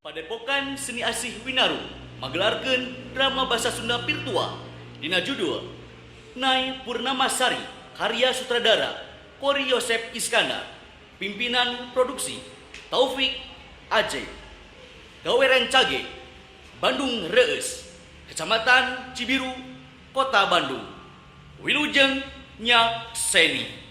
Padepokan Seni Asih Winarung magelarkeun drama basa Sunda virtual dina judul Nay Purnamasari karya sutradara Kori Yosep Iskandar, pimpinan produksi Taufik Aceh, Gawe Rencage, Bandung Reus, Kecamatan Cibiru, Kota Bandung. Wilujeng nyakseni.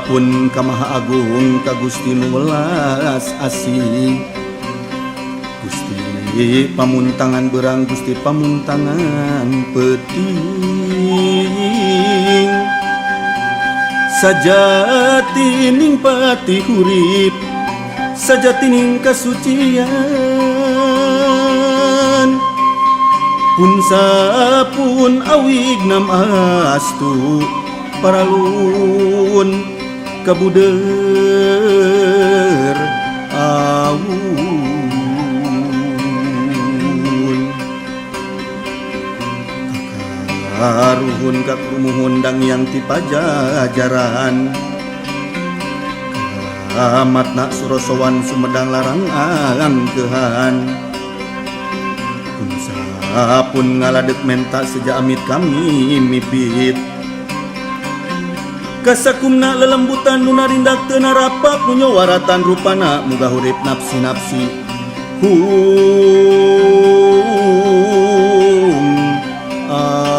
Pun ka Maha Agung ka Gusti nu welas asih, Gusti pamuntangan berang, Gusti pamuntangan peuting, sajatining pati hurip, sajatining kasucian, pun sapun awig nam astu paralun kabuder awun. Kakaruhun kakrumuhun dangyang ti pajajaran, kamatna surosowan Sumedang larang angkehan, pun sapun ngaladek menta seja amit kami mipit, kasakumna lelembutan nu narindak teu narapak nu nyowaratan rupana muga hurip nafsi-nafsi hung ahung.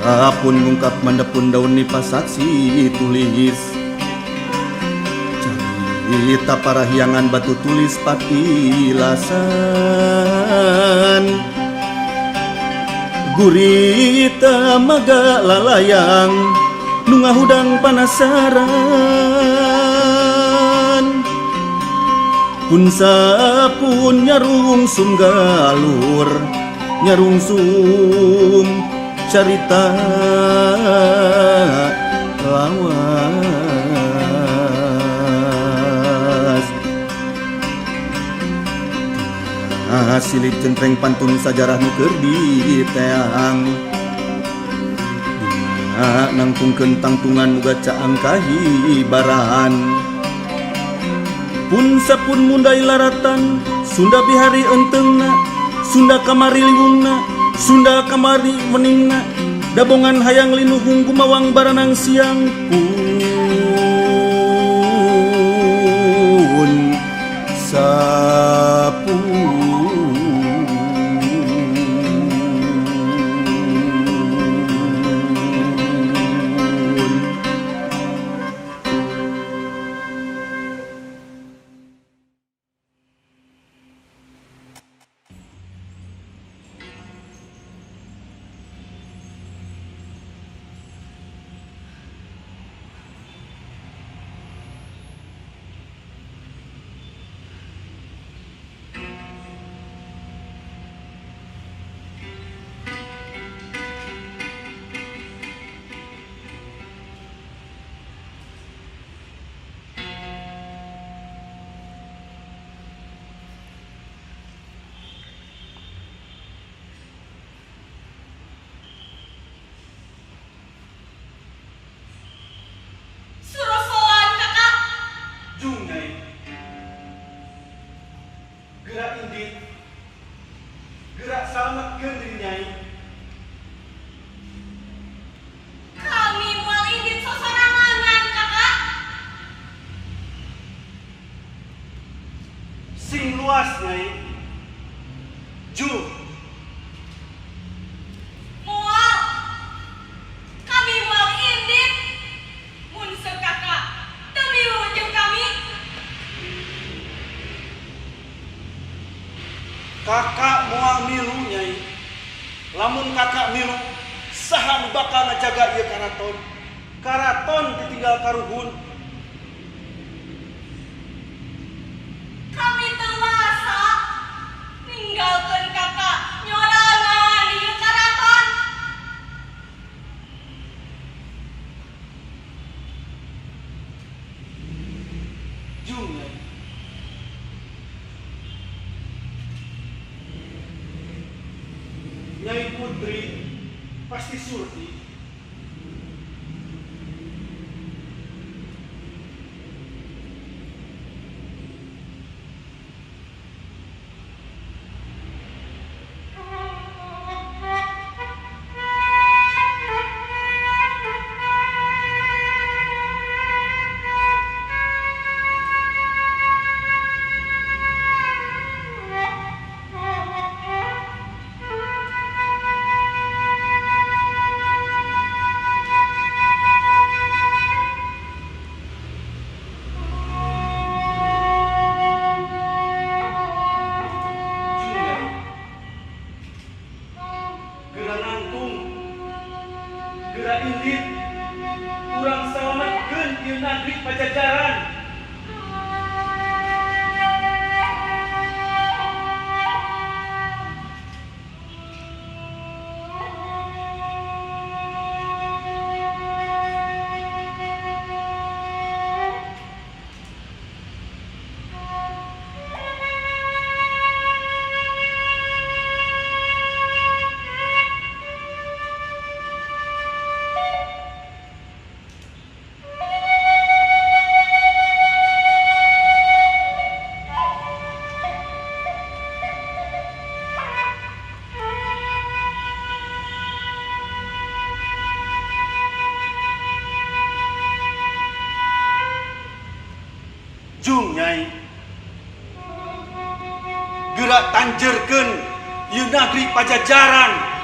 Sapun ngungkap mandapun daun nipa saksi tulis, carita parahyangan batu tulis patilasan, gurita maga lalayang nu ngahudang panasaran, pun sapun nyarungsum galur nyarungsum carita lawas. Silip centreng pantun sajarah nu keur diteang, dina nangtungkeun tangtungan muga caang kahibaran, pun sapun mundai laratan Sunda bihari enteungna, Sunda kamari liwungna, Sunda kamari weningna, dabongan hayang linuhung gumawang baranang siang pun sapun. Salametkeun diri Nyai. Kami moal indit sosoranganan, Kakak. Sing luas, Nyai. Ju, Moal. Kami moal indit. Mun seuk Kakak teu milu jeung kami. Kakak moal milu, Nyai. Lamun kakak milu, saha nu bakal ngajaga ieu karaton? Karaton ditinggal karuhun. Kami teu wasa ninggalkeun Kakak nyorangan di ieu karaton. Jung, Nyai. Nyai Putri pasti surti. Jung, Nyai. Geura nangtung. Geura indit. Urang salametkeun ieu nagri Pajajaran. Jung, Nyai. Geura tanjerkeun ieu nagri Pajajaran.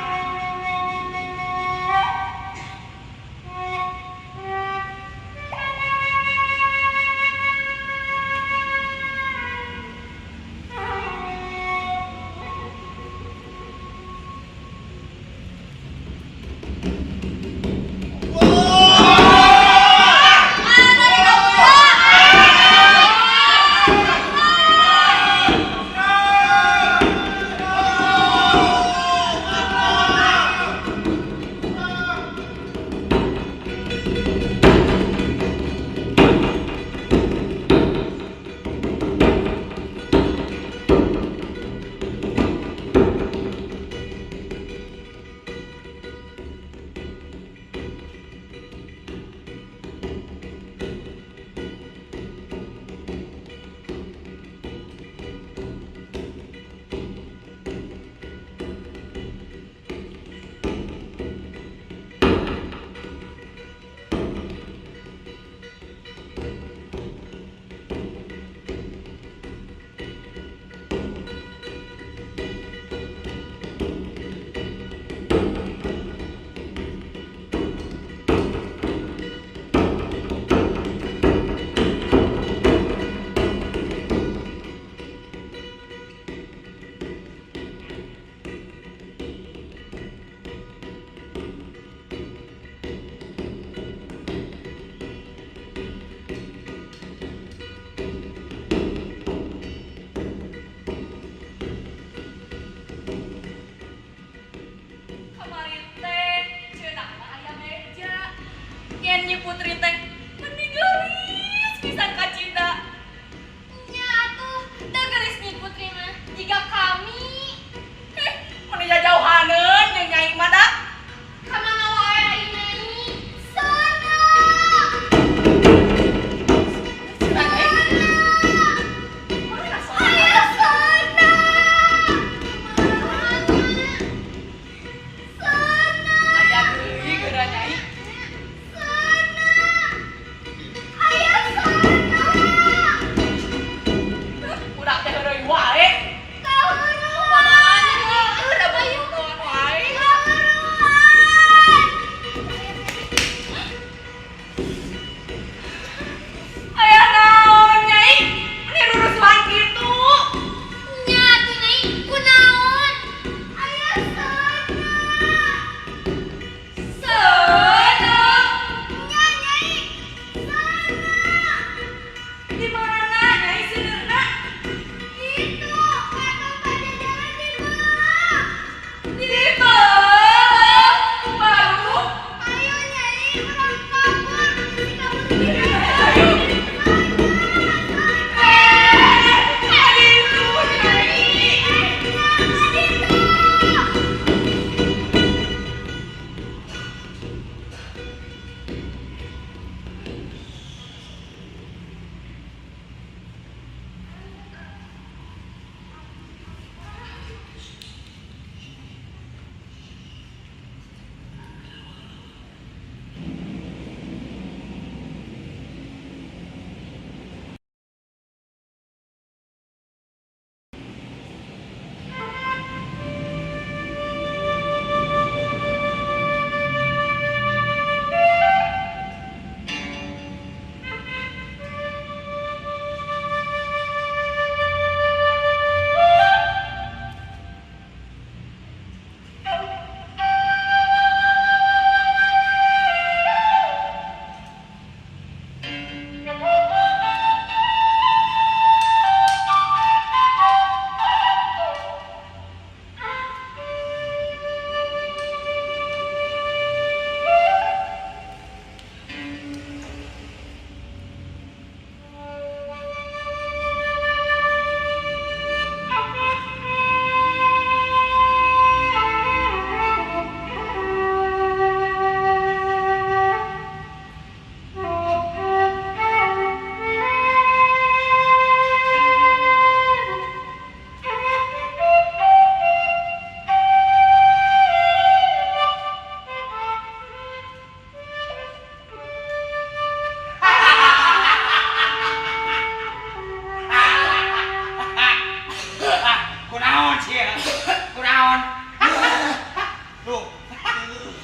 Tuh.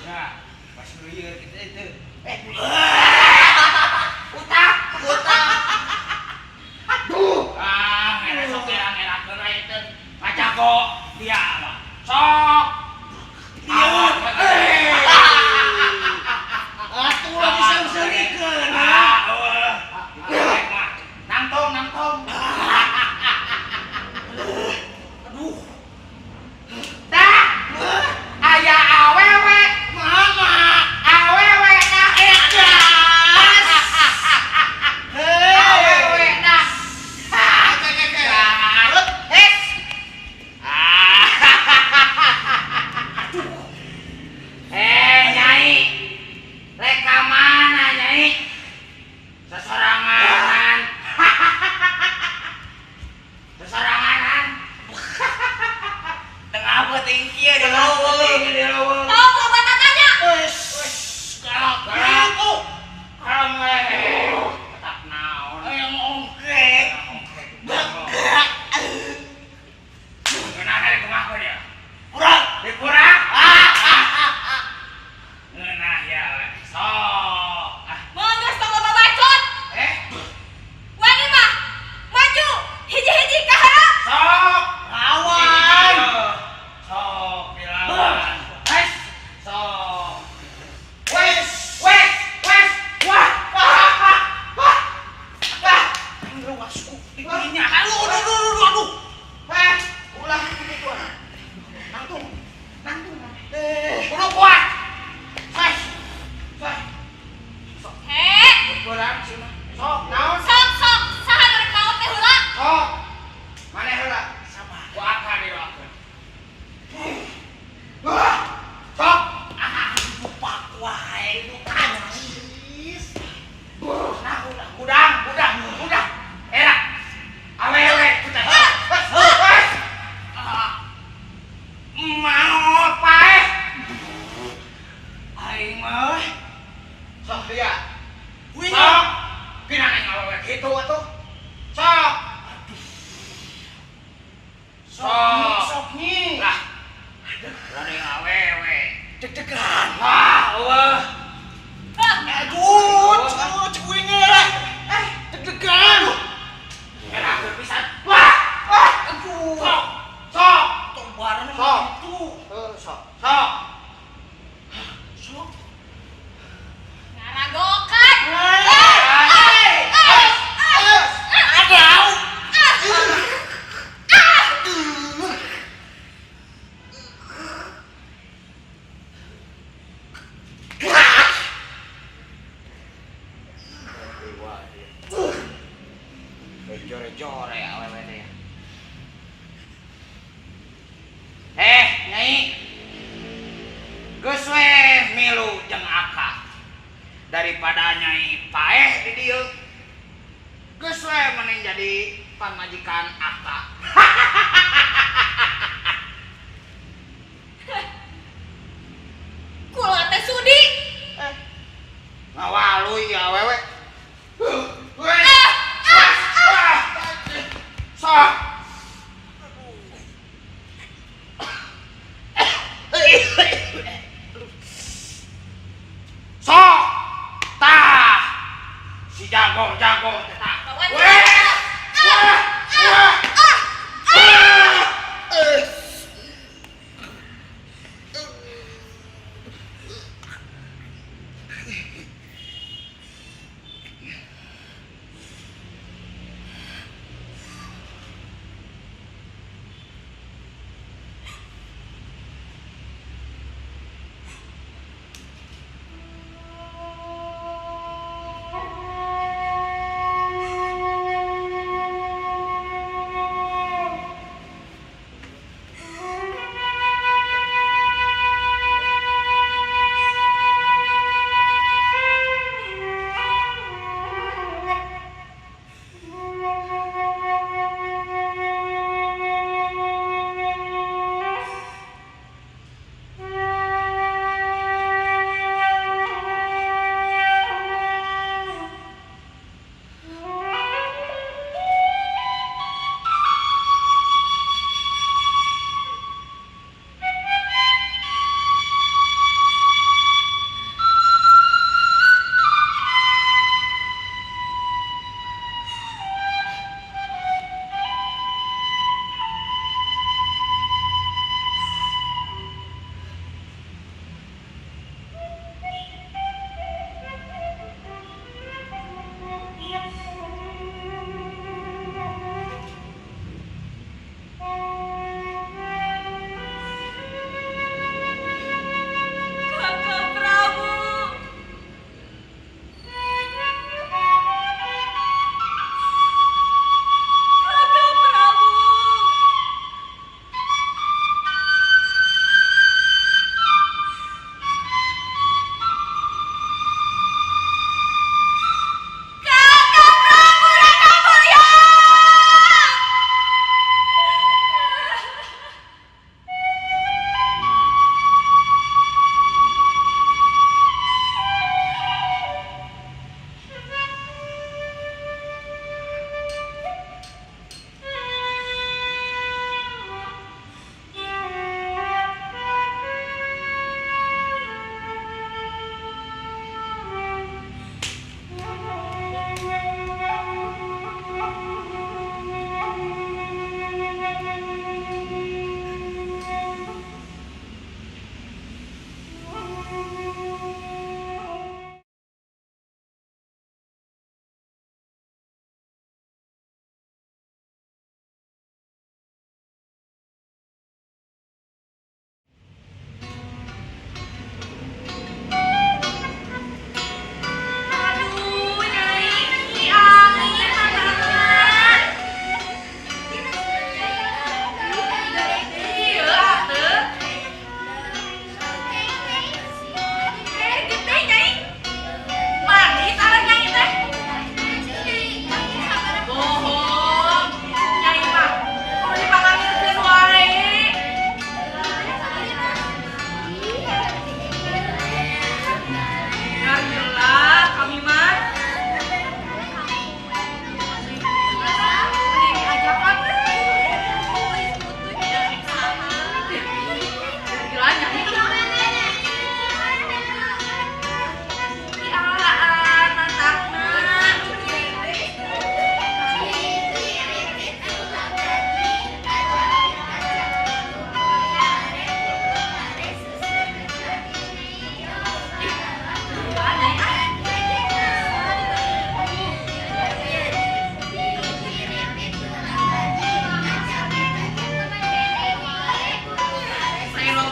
Nah, pas lieur kita itu. Eh. Utah, utah. Aduh. Ah, ngerak sok ngerak-ngerakeun we teh. Ngajago dia mah. Sok. Lieur. Eh. Atuh lah diseung-seurikeun. Ah, eueuh. Nangtong, nangtong. Aduh. Tah. Aya awewe. Mama. Awewe nah. Edas. Hei. Awewe nah. Ah, kayak. Hes. Eh, Nyai. Rek ka mana, Nyai? Sesoranganan. Sesoranganan. Tengah peuting kieu di Tengah leuweung. peuting di leuweung. Tong loba tatanya. Wes. Galak. Galak. Kalem we. Tetap naon. Yang ongkek. Bagak. Ngeunah rek kumaha dia? Kurang. Dikurang. Ngeunah ya we. Sok. Ah, Mun geus tong loba bacot. eh, Wani mah maju hiji-hiji ka hareup. sok. Lawan. Sok dilawan. Wes, sok. Wes, wes, wes. Wah, wah, wah, wah. Wah. Ruasku dirinya. Aduh, aduh, aduh, aduh, aduh. Eh, ulah gitu. Nangtung. Nangtung. Eh, Kudu kuat. Wes. Wes. He, Kurang sih mah. Sok, naon? sok sok saha nu rek maot teh heula. Sok. Maneh heula. Sabar. Ku akan didoakeun. Wah. Sok. Lupa wae nu kanjis. Nah, udah, udah, udah, udah. Era. Awewe, udah. Wes, wes. Maot paeh. Aing mah. Sok dia. Wih. Sok. Kina neng awewe kitu atuh. Sok. Sok, Sok. sok nih. Lah. Berani awewe. Deg-degan. Wah, eueuh. Heh, Aduh, aduh, cek uing lah. Eh, deg-degan. Era pisan. Wah, wah. Aduh. Sok. Sok. Tong bareng Sok. gitu. Heuh, sok. Sok. Sok. Ngaragokan. Eh, eh, eh. Aduh. Jore-jore awewe teh. Eh, Nyai. Geus we milu jeung Aka. Daripada Nyai paeh di dieu. Geus we mending jadi pamajikan Aka. Kula teh sudi. Eh, ngawaluy ya awewe. Weh. Ah, ah, Wah. Sok. Sok. Tah. Si jago-jago teh tah. Kawan. Weh. Wah. Wah.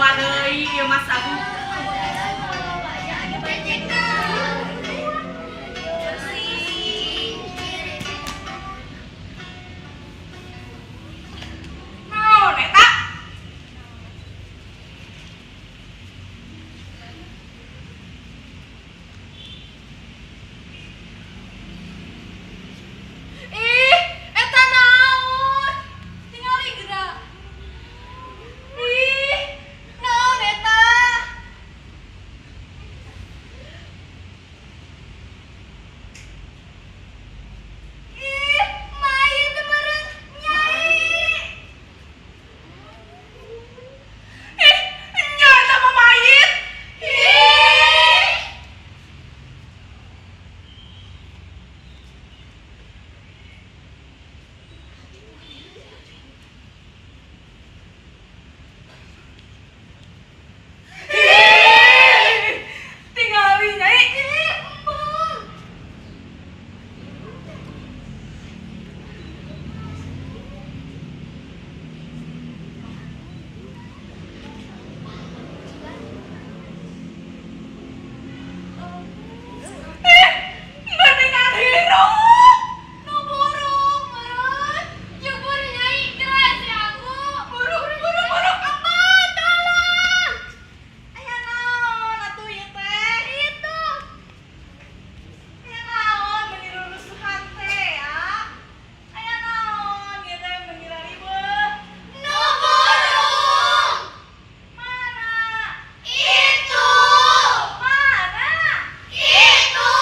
Loba deui ieu Mas Agung. Naon eta? Ih, eta naon? Tingali geura. Ih, naon eta? Ih, mayit meureun Nyai. Ih, nya eta mah mayit. Ih. Ih, tingali Nyai. Ih, embung. Ih, mendingan hirup. Nu burung meureun. Jeung buru Nyai geura si aku. Buru buru buru. Abah, tolong. Aya naon atuh ieu teh? Itu. Aya naon meuni rurusuhan teh ya? Aya naon ieu teh meuni raribeuh? Nu burung. Mana? Itu. Mana? Itu.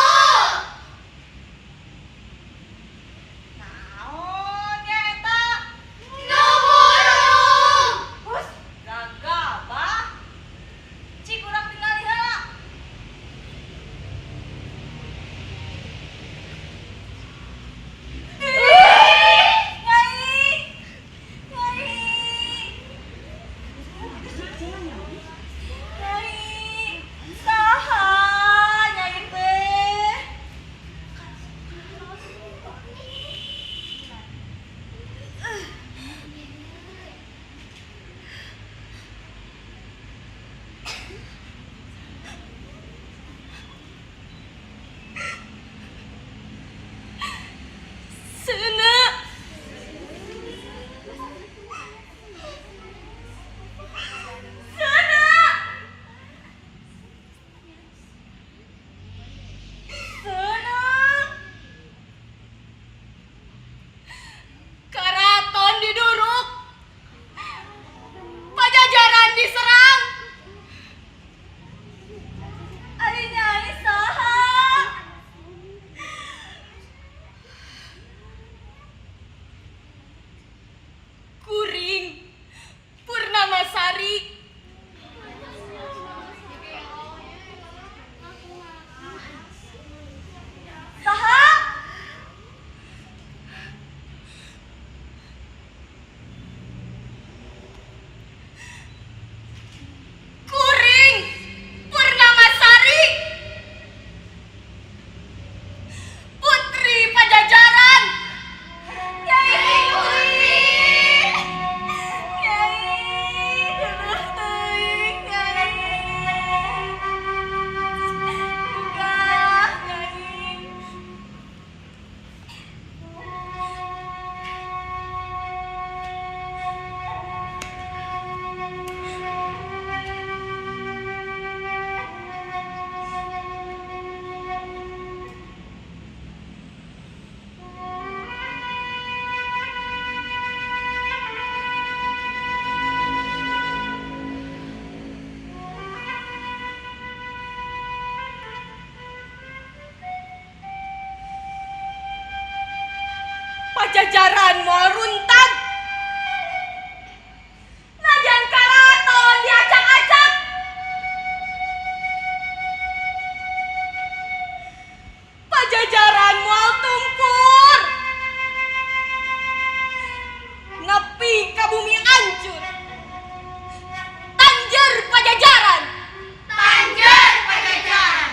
Naon ya eta? Nu burung. Hus, gagabah. Cik urang tingali heula. Ih, Nyai. Nyai. Nyai. Saha Nyai teh? Seuneu. Seuneu. Seuneu. Karaton diduruk. Pajajaran diserang. Ari Nyai saha? Kuring Purnamasari. Saha? Kuring Purnamasari. Putri Pajajaran. Nyai Putri. Nyai, keuneuh teuing Nyai. Gugah Nyai. Pajajaran moal runtag. Najan karaton diacak-acak. Pajajaran moal tumpur. Nepi ka bumi hancur. Tanjer Pajajaran. Tanjer Pajajaran.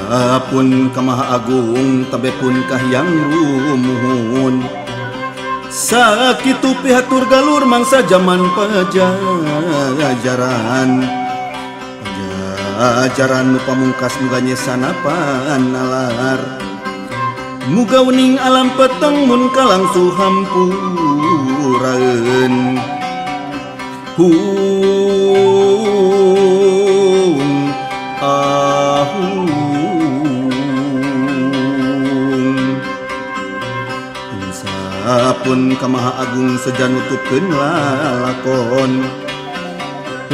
Insapun ka Maha Agung tabe pun kahiyang rumuhun. Sakitu pihatur galur mangsa jaman pajajaran. Pajajaran nu pamungkas muga nyesana panalar. Muga wening alam peteng mun kalangsu hampuraeun. Hung ahung. Insapun ka Maha Agung seja nutupkeun lalakon.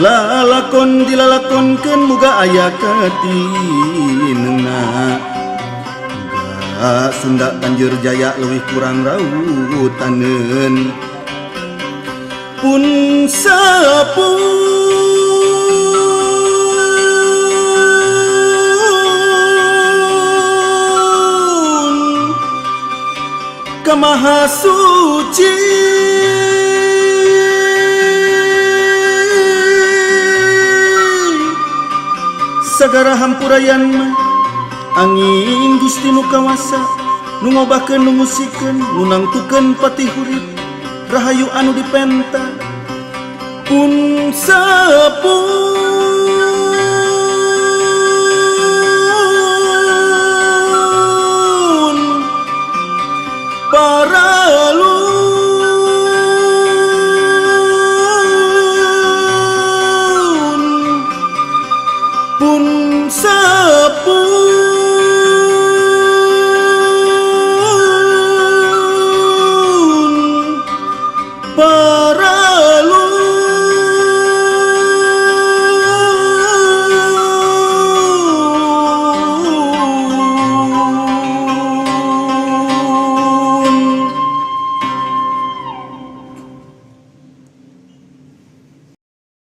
Lalakon dilalakonkeun muga aya katinengna. Muga Sunda Tanjeur Jaya leuwih kurang rautaneun. Pun sapun ka Maha Suci. Sagara hampurayan mah angin Gusti nu kawasa, nu ngobahkeun nu ngusikeun, nu nangtukeun patih hurip, rahayu anu dipenta. Pun sapun paralun, pun sapun.